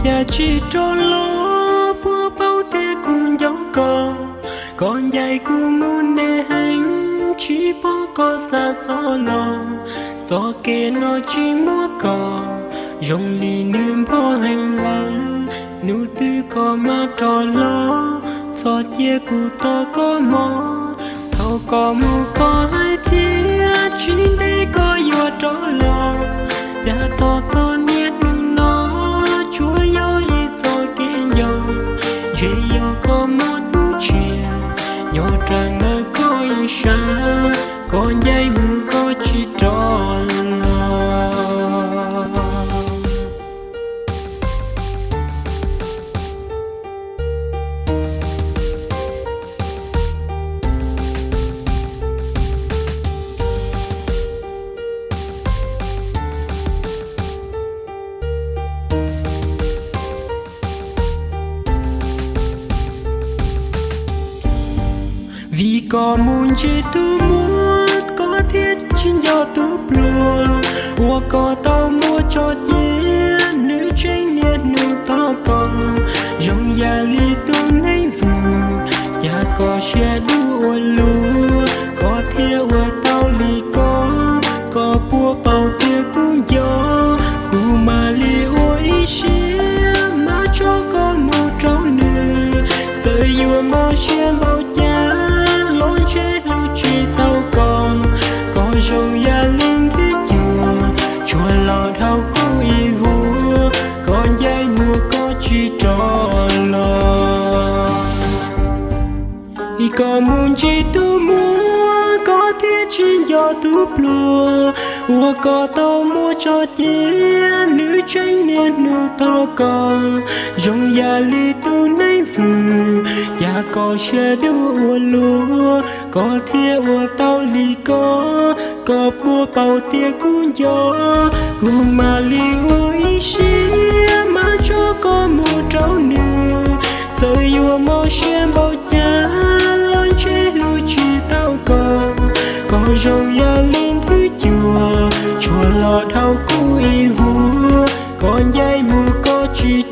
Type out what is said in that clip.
Cas tsis rov los, puab paub tias kuv nco koj, koj ncaim kuv mus ntev heev, tsis pom koj xa xov los. Txoj kev no tsis muaj koj, zoo li nws npog heev lawm, hnub twg koj mam rov los, txhob cia kuv tos koj mog. Thaum koj mus koj hais tias tsis ntev koj yuav rov los, cas tos txog niaj hnub no tsuas yog ib txoj kev nco. Ntshe yog koj muaj tus tshiab nyob rau ntawm koj ib sab, koj ncaim mus koj tsis rov los. Vim koj mus ntsib tus muam, koj thiaj tsis nco tus pluag uas koj tau muab tso cia, nws tseem niaj hnub tos koj zoo yam li tus neeg vwm. Cas koj siab dub ua luaj, koj thiaj ua tau li ko. Koj puas paub tias kuv nco, kuv mam li ua ib siab mas tso koj mus rau nws. Txawm yuav mob siab npaum cas los ntshe hlub tsis tau koj. Koj zoo yam li nthwv cuam, tshuav los dhau kuv ib vuag, koj ncaim mus koj tsis rov los. Vim koj mus ntsib tus muam, koj thiaj tsis nco tus pluag uas koj tau muab tso cia, nws tseem niaj hnub tos koj zoo yam li tus neeg vwm. Cas koj siab dub ua luaj, koj thiaj ua tau li ko. Koj puas paub tias kuv nco, kuv mam li ua ib siab mas tso koj mus rau nws. Txawm yuav mob siab npaum cas los ntshe hlub tsis tau koj. Koj zoo yam li nthwv cuam, tshuav los dhau kuv ib vuag, koj ncaim mus koj tsis